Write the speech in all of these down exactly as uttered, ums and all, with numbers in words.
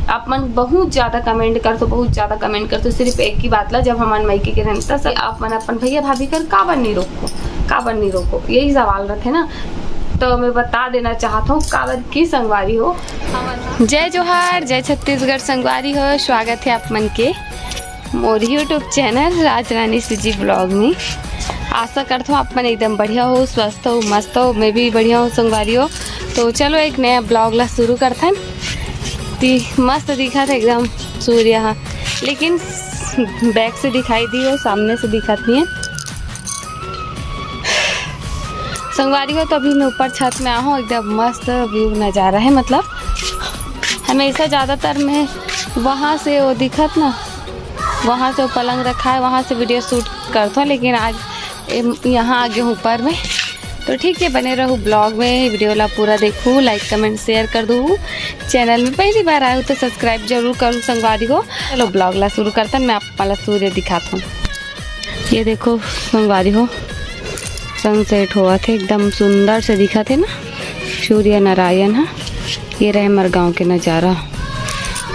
आप मन बहुत ज्यादा कमेंट करथो, बहुत ज्यादा कमेंट करथो सिर्फ एक ही बात ला, जब हमन मायके के रहेन त सब आप मन अपन भैया भाभी कर काबर नहीं रोको, काबर नहीं रोको, यही सवाल रथे ना। तो मैं बता देना चाहत हूँ काबर की संगवारी हो। जय जोहार, जय छत्तीसगढ़ संगवारी हो, स्वागत है आप मन के मोर YouTube चैनल राजरानी सीजी ब्लॉग में। आशा करत हूँ आप मन एकदम बढ़िया हो, स्वस्थ हो, मस्त हो, मैं भी बढ़िया हूँ संगवारी हो। तो चलो एक नया ब्लॉग ला शुरू करथन। ती मस्त दिखत है एकदम सूर्य हा, लेकिन बैक से दिखाई दी हो, सामने से दिखत नहीं है संगवारी हो। तो अभी मैं ऊपर छत में आहूँ, एकदम मस्त व्यू नज़ारा है। मतलब हमेशा ज़्यादातर मैं वहाँ से वो दिखत ना, वहाँ से वो पलंग रखा है, वहाँ से वीडियो शूट करता हूँ, लेकिन आज एम-, यहाँ आ गए हूँ ऊपर में। तो ठीक है, बने रहू ब्लॉग में, वीडियो ला पूरा देखू, लाइक कमेंट शेयर कर दू। चैनल में पहली बार आए हो तो सब्सक्राइब जरूर करू संगवारी हो। चलो ब्लॉग ला शुरू करथन, मैं आप वाला सूर्य दिखात हूँ। ये देखो संगवारी हो, सनसेट होवत हे, एकदम सुंदर से दिखत हे ना सूर्य नारायण हा। ये रहे हमर गाँव के नज़ारा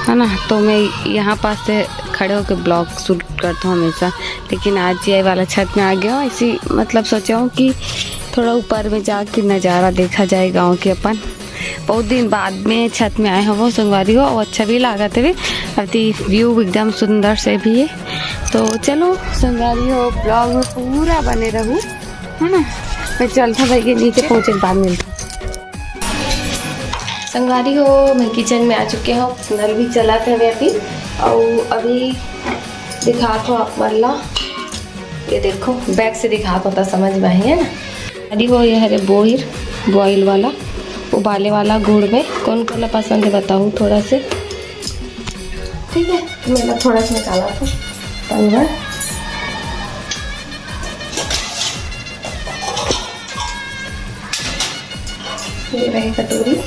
है ना, तो मैं यहाँ पास से खड़े होके ब्लॉग शूट करता हूँ हमेशा, लेकिन आज ये वाला छत में आ गया हूँ। ऐसी मतलब सोचा हूँ कि थोड़ा ऊपर में जाके नज़ारा देखा जाए गाँव के अपन। बहुत दिन बाद में छत में आए हवो संगवारी हो, और अच्छा भी लागत हवे। अभी व्यू एकदम सुंदर से भी है। तो चलो संगवारी हो, ब्लॉग में पूरा बने रहू, है ना। मैं चलता भाई के नीचे पहुँचे के बाद मिलता। संगवारी हो, मैं किचन में आ चुके हूँ, नल भी चलत हवे अभी, और अभी दिखात हूँ आप मन ला। ये देखो, बैक से दिखात हूँ तो समझ में आही, है ना। अरे हो, ये हरे बोइर, बॉइल वाला, उबाले वाला गुड़ में। कौन कौन ला पसंद है बताओ थोड़ा से। ठीक है, मैं ना थोड़ा सा निकाला था पनवा। ये रही कटोरी।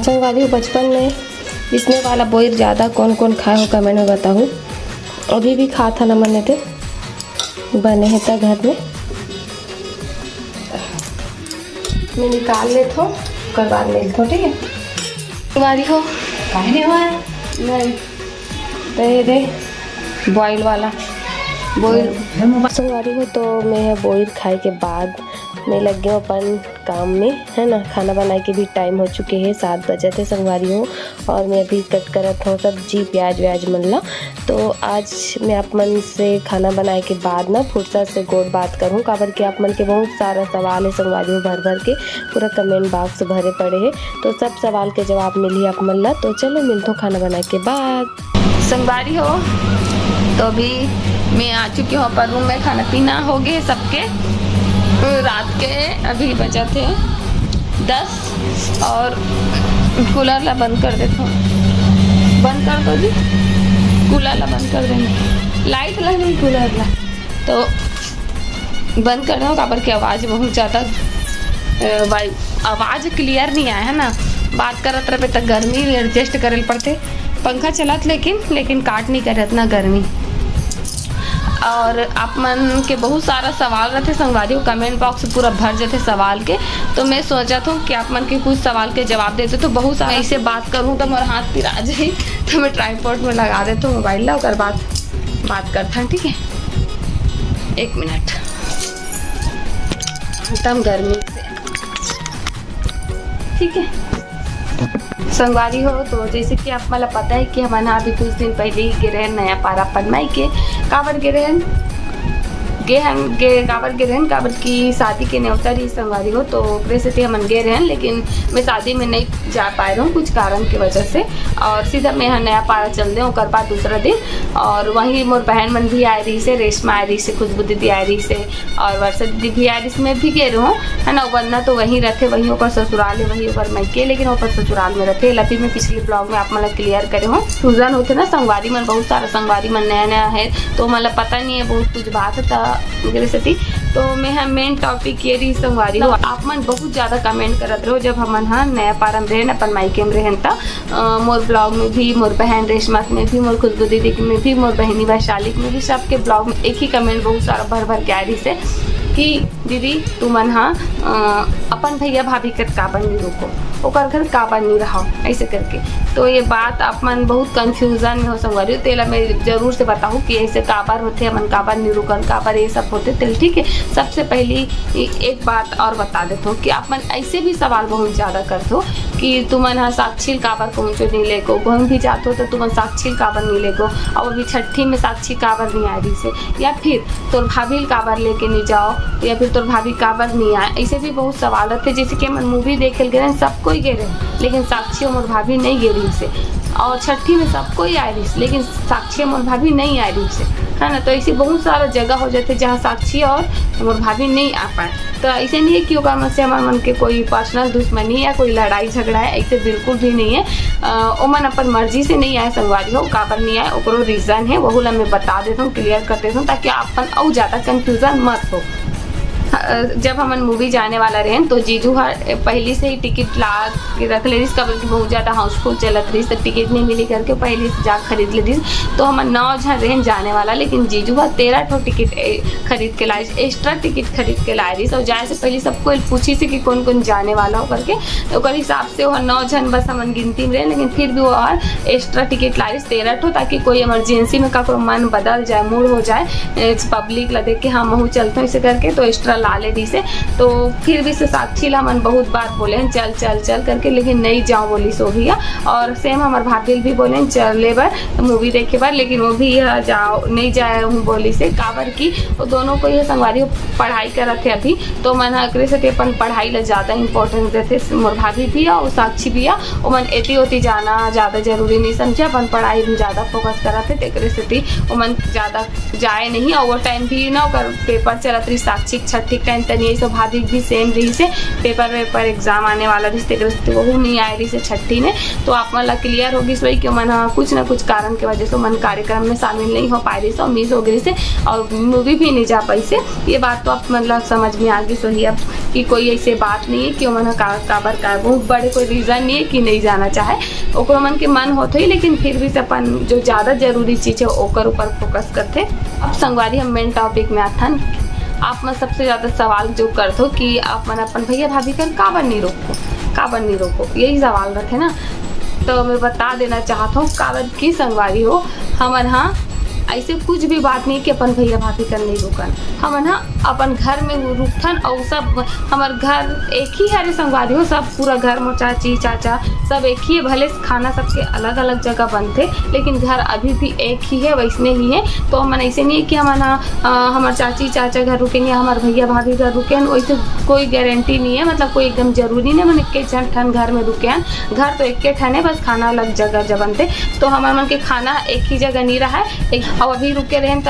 संगवारी हो, बचपन में इसने वाला बोइर ज़्यादा कौन कौन खाए हो कमेंट में बताओ। अभी भी खात हन हमन एदे, बने हे त घर में। मैं निकाल लेत हूँ, ओकर बाद मिलत हूँ, ठीक है। संगवारी हो, काहे नहीं हुआ है? नहीं, दे दे, बॉइल वाला, बॉइल। संगवारी हो, तो मैं ह बोइर खाए के बाद मैं लग गया अपन काम में, है ना। खाना बनाए के भी टाइम हो चुके है, सात बजत हे संगवारी हो, और मैं अभी कट करत हूँ सब्जी, प्याज व्याज मन ला। तो आज मैं आप मन से खाना बनाए के बाद ना फुर्सत से गोठ बात करूँ, काबर कि आप मन के बहुत सारा सवाल है संगवारी हो, भर भर के पूरा कमेंट बॉक्स भरे पड़े है। तो सब सवाल के जवाब मिली आप मन ला। तो चलो मिलथों खाना बनाए के बाद। संगवारी हो, तो अभी मैं आ चुकी हूँ अपन रूम में। खाना पीना हो गए सबके। रात के अभी बजत हे दस, और कूलर ला बंद कर देता हूँ। बंद कर दो जी, कूलर ला बंद कर देना, लाइट ला नहीं, कूलर ला। तो बंद कर दो, काबर की आवाज़ बहुत ज़्यादा, अ, वाई-, आवाज़ क्लियर नहीं आया है ना। बात करत रहे तो गर्मी एडजस्ट करे पड़ते। पंखा चलत लेकिन, लेकिन काट नहीं करे इतना गर्मी। और आप मन के बहुत सारा सवाल रहते संगवारी हो, कमेंट बॉक्स पूरा भर जाते सवाल के। तो मैं सोचत हूँ कि आप मन के कुछ सवाल के जवाब देते तो बहुत सारा, ऐसे बात करूँ तो मोर हाथ पिरा जाही, तो मैं ट्राइपॉड में लगा देता हूँ मोबाइल ला, ओकर बाद बात करता हूँ, ठीक है। एक मिनट, एकदम गर्मी से, ठीक है। संगवारी हो, तो जैसे कि आप मन ला पता है कि हमन हा अभी कुछ दिन पहले ही गे रहेन नया पारा अपन मायके। काबर गे रहेन? गे हन, गे, काबर गे रहेन? काबर कि शादी के नेवता रही संगवारी हो, तो ओकरे सेती हमन गे रहेन, लेकिन मैं शादी में नहीं जा पाए रहूँ कुछ कारण के वजह से। और सीधा मैं हा नया पारा चल दें, ओकर बाद दूसरा दिन। और वहीं मोर बहन मन भी आए रही से, रेशमा आए रही से, खुशबू दीदी आए रही से, और वर्षा दीदी भी आए रही से, मैं भी गे रहूँ, है ना। वरना तो वहीं रहते, वहीं ओकर ससुराल है, वहीं ओकर मायके, लेकिन ओकर ससुराल में रहते। लती मैं पिछले ब्लॉग में आप मन ला क्लियर करे हूँ। सूजन होते ना संगवारी मन, बहुत सारा संगवारी मन नया नया है, तो मतलब पता नहीं है बहुत कुछ बात है, त एकरे सेती। तो मैं हा मेन टॉपिक ये रही संगवारी हो, आप मन बहुत ज़्यादा कमेंट करत रहो, जब हमन हा नया पारा में रहेन, अपन मायके में रहेन, त अ, मोर ब्लॉग में भी, मोर बहन रेशमा में भी, मोर खुशबू दीदी में भी, मोर बहनी वैशाली में भी, सबके ब्लॉग में एक ही कमेंट बहुत सारा भर भर के आ रही से कि दीदी, तुमन ह, अ, अपन भैया भाभी कर काबर नहीं रोको, ओकर घर काबर नहीं रहो, ऐसे करके। तो ये बात आप मन बहुत confusion में हो संगवारी हो, तेला मैं जरूर से बताहूँ कि ऐसे काबर होथे, हमन काबर नहीं रुकन, काबर ये सब होथे। तेल ठीक है, सबसे पहली ए-, एक बात और बता देता हूँ कि आप मन ऐसे भी सवाल बहुत ज़्यादा करथो कि तुमन ह साक्षी ल काबर कहूँ नहीं लेगो, कहूँ भी जाथो तो तुमन साक्षी ल काबर नहीं लेगो, अब अभी छठी में साक्षी काबर नहीं आए रहिसे, या फिर तोर भाभी ल काबर लेके नहीं जाओ, या फिर तोर भाभी काबर नहीं आए। ऐसे भी बहुत सवाल रथे। जैसे कि हमन movie देखे ल गे रहेन, सब कोई गे रहे, लेकिन साक्षी और मोर भाभी नहीं गे रहिसे। और छठी में सब कोई आए रहिस, लेकिन साक्षी और मोर भाभी नहीं आए रहिसे, है ना। तो ऐसी बहुत सारा जगह हो जाथे, जहाँ साक्षी और मोर भाभी नहीं आ पाए। तो ऐसे नहीं है कि ओकर मन से हमर मन के कोई personal दुश्मनी या कोई लड़ाई झगड़ा है, ऐसे बिल्कुल भी नहीं है। अ, ओमन अपन मर्जी से नहीं आए संगवारी हो, काबर नहीं आए, ओकरो reason है, वहू ला मैं बता देता हूँ, clear कर देता हूँ, ताकि आप मन अउ ज़्यादा confusion मत हो। अ, जब हमन movie जाने वाला रहेन, तो जीजू ह पहली से ही टिकट ला के रख ले रहिस, काबर कि बहुत ज़्यादा housefull चलत रहिस, तो टिकट नहीं मिली करके पहली से जा खरीद ले रहिस। तो हमन नौ झन रहेन जाने वाला, लेकिन जीजू ह तेरह ठो टिकट, ए, खरीद के लाइस, extra टिकट खरीद के लाए रहिस। और जाए से पहले सबको पूछिस कि कौन कौन जाने वाला हो करके, तो ओकर हिसाब से वो नौ झन बस हमन गिनती में रहे, लेकिन फिर भी वो और extra टिकट लाए रहिस तेरह ठो, ताकि कोई emergency में काकरो मन बदल जाए, mood हो जाए, ए, public ला देख के, हाँ, महू चलता हूँ, इसे करके, तो extra ला ले रहिसे। तो फिर भी से साक्षी ला हमन बहुत बार बोले हैं, "चल, चल, चल," करके, लेकिन नहीं जाओ बोलिस वो भैया। और same हमर भाभी ल भी बोले हैं, "चले बर, movie देखे बर," लेकिन वो भी, "हाँ, जाओ, नहीं जाए हूँ," बोलिसे। काबर कि वो दोनों कोई संगवारी पढ़ाई करत हे अभी, तो मन ह एकरे सेती अपन पढ़ाई ला ज़्यादा importance देथे, मोर भाभी भी अउ साक्षी भी। ओमन एती ओती जाना ज़्यादा जरूरी नहीं समझे, अपन पढ़ाई में ज़्यादा focus करत हे, तेकरे सेती ओमन ज़्यादा जाए नहीं। और वो time भी ना ओकर paper चलत रहिस, साक्षी के छठी के time, तनी ऐसे भाभी भी same रहिसे, paper वेपर exam आने वाला रहिस, तेकरे सेती वहू नहीं आए रहिसे छठी में। तो आप मन ला clear होगिस होही कि ओमन ह कुछ ना कुछ कारण के वजह से ओमन कार्यक्रम में शामिल नहीं हो पाए रहिसे और miss हो गे रहिसे और movie भी नहीं जा पाइसे। ये बात तो आप मन ला समझ में आ गिस होही अब कि कोई ऐसे बात नहीं है कि ओमन ह का, काबर का, बहुत बड़े कोई reason नहीं है कि नहीं जाना चाहे, ओकरो मन के मन होत होही, लेकिन फिर भी से अपन जो ज़्यादा जरूरी चीज़ है ओकर ऊपर focus करथे। अब संगवारी हम main topic में आथन। आप मन सबसे ज़्यादा सवाल जो करथो कि आप मन अपन भैया भाभी कर काबर नहीं रोको, काबर नहीं रोको, यही सवाल रथे ना। तो मैं बता देना चाहत हूँ, काबर की संगवारी हो, हमन ह ऐसे कुछ भी बात नहीं कि अपन भैया भाभी कर नहीं रोकन। हमन ह अपन घर में रुकथन और सब हमर घर एक ही हरे संगवारी हो, सब पूरा घर में चाची चाचा सब एक ही है, भले खाना सबके अलग अलग जगह बनथे, लेकिन घर अभी भी एक ही है, वैसने ही है। तो हमन ऐसे नहीं है कि हमन ह, अ, हमर चाची चाचा घर रुकेन, हमर भैया भाभी घर रुकेन, वैसे कोई guarantee नहीं है, मतलब कोई एकदम जरूरी नहीं, हमन एक ठन घर में रुकेन, घर तो एक ठन है, बस खाना अलग जगह जब बनथे। तो हमर मन के खाना एक ही जगह नहीं रहा है। एक, अब अभी रुके रहेन त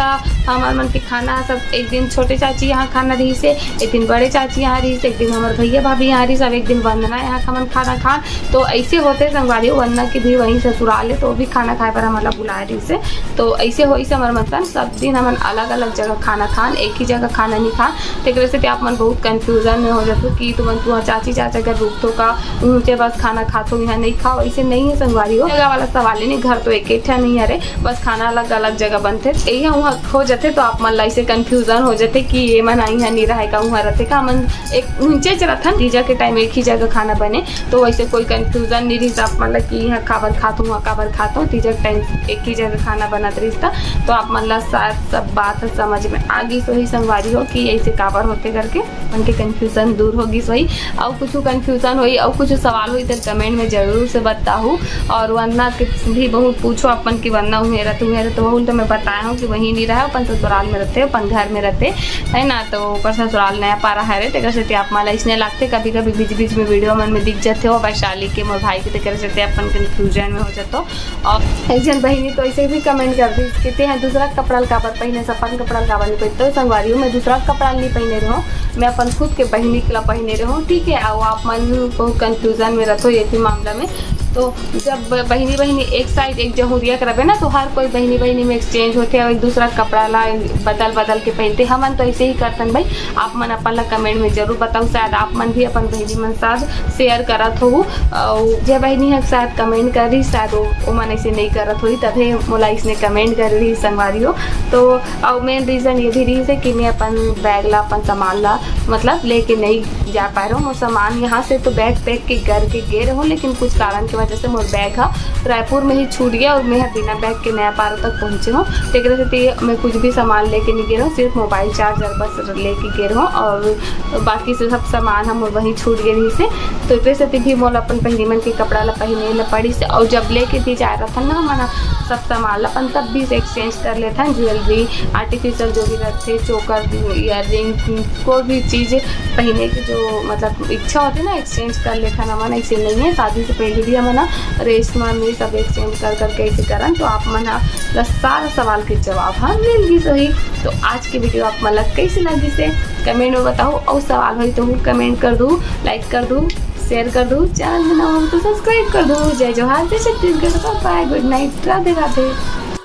हमर मन के खाना सब एक दिन छोटे चाची यहाँ खाना रहिसे, एक दिन बड़े चाची यहाँ रहिसे, एक दिन हमर भैया भाभी यहाँ रहिसे, अब एक दिन वंदना यहाँ हमन खाना खान। तो ऐसे होते संगवारी, वंदना के भी वहीं ससुराल है, तो वो भी खाना खाए बर हमन ला बुलाए रहिसे। तो ऐसे होइस हमर मन, सब दिन हमन अलग-अलग जगह खाना खान, एक ही जगह खाना नहीं खान। तेकरे से आप मन बहुत confusion में हो जाथो कि तुमन तुहा चाची चाचा घर रुकथो का, ऊंचे बस खाना खाथो, यहाँ नहीं खाओ, ऐसे नहीं है संगवारी हो। जगह वाला सवाल ही नहीं, घर तो एक ही ठन नहीं हरे, बस खाना अलग-अलग जगह बनथे। यही वहाँ हो जाथे तो आप मन ला ऐसे confusion हो जाथे कि ये मन यहाँ नहीं रहे का, वहाँ रहथे का, मन एक ऊंचे च रथन, तीजा के time एक ही जगह खाना बने, तो वैसे कोई confusion नहीं रहिस आप मन ला कि यहाँ काबर खात हूँ, वहाँ काबर खात हूँ। तीजा के time एक ही जगह खाना बनत रहिस त, तो आप मन ला शायद सब बात ह समझ में आ गिस होही संगवारी हो कि ऐसे काबर होथे करके, मन के confusion दूर हो गिस होही। अउ कुछ confusion होही, अउ कुछ सवाल होही, तो comment में जरूर से बताहू। और वंदना के भी बहुत पूछो अपन कि वंदना उहें रहते, उहें रहते, वहू तो मैं बताया हूँ कि वहीं नहीं रहा, अपन ससुराल में रहते, अपन घर में रहते, है ना। तो ओकर ससुराल नया पारा हरे, तेकर सेती आप मन ला अइसने लागथे, कभी-कभी बीच-बीच में video मन में दिख जाथे वो वैशाली के, मोर भाई के, तेकर सेती अपन confusion में हो जाथो। और एक झन बहिनी तो ऐसे भी comment कर दी कि "ते हैं दूसरा कपड़ा ल काबर पहिने, अपन कपड़ा ल काबर नहीं पहिने?" तो संगवारी हो, मैं दूसरा कपड़ा ल नहीं पहिने रहूँ, मैं अपन खुद के बहिनी के ला पहिने रहूँ, ठीक है। और आप मन बहुत confusion में रहथो ये भी मामला में, तो जब बहिनी बहिनी एक साइड एक जहूरिया करबे ना, तो हर कोई बहिनी बहिनी में एक्सचेंज होथे और एक दूसरा कपड़ा ला बदल बदल के पहनथे। हमन तो ऐसे ही करथन भाई। आप मन अपन ला कमेंट में जरूर बताओ, शायद आप मन भी अपन बहिनी मन साथ शेयर करत हो। और जे बहिनी ह शायद कमेंट कर रही, शायद वो, वो मन ऐसे नहीं करत होही, तभे मोला इसने कमेंट कर रही संगवारी हो। तो और मेन रीजन ये भी रही है कि मैं अपन बैग ला, अपन सामान ला, मतलब लेके नहीं जा पाए रहूँ। मोर सामान यहाँ से तो बैग पैक के करके गे रहूँ, लेकिन कुछ कारण की वजह से मोर बैग ह रायपुर में ही छूट गया और मैं ह बिना बैग के नया पारो तक पहुँचे हूँ। तो एकरे सेती मैं कुछ भी सामान लेके नहीं गे रहूँ, सिर्फ मोबाइल चार्जर बस लेके गे रहूँ और बाकी से सब सामान ह मोर वहीं छूट गए रही से। तो एकरे सेती भी मोला अपन बहिनी मन के कपड़ा ला पहने ला पड़ी से। और जब लेके भी जाए रहथन ना हमन ह सब सामान ला अपन, तब भी से एक्सचेंज कर लेथन। ज्वेलरी, आर्टिफिशियल जो भी रखथे, चोकर, ईयर रिंग, कोई भी चीज पहने के जो मतलब इच्छा होथे ना, एक्सचेंज कर लेथन हमन। ऐसे नहीं है, शादी से पहले भी हमन ह रेशमा में सब एक्सचेंज कर करके ऐसे करन। तो आप मन ह ला सारा सवाल के जवाब ह मिल गिस होही। तो आज के वीडियो आप मन ला कैसे लगिस हे कमेंट में बताओ, और सवाल होही तो कमेंट कर दू, लाइक कर दू, शेयर कर दू, चैनल में नवा हो तो सब्सक्राइब कर दू। जय जोहार, जय छत्तीसगढ़, बाय बाय, गुड नाइट, राधे राधे।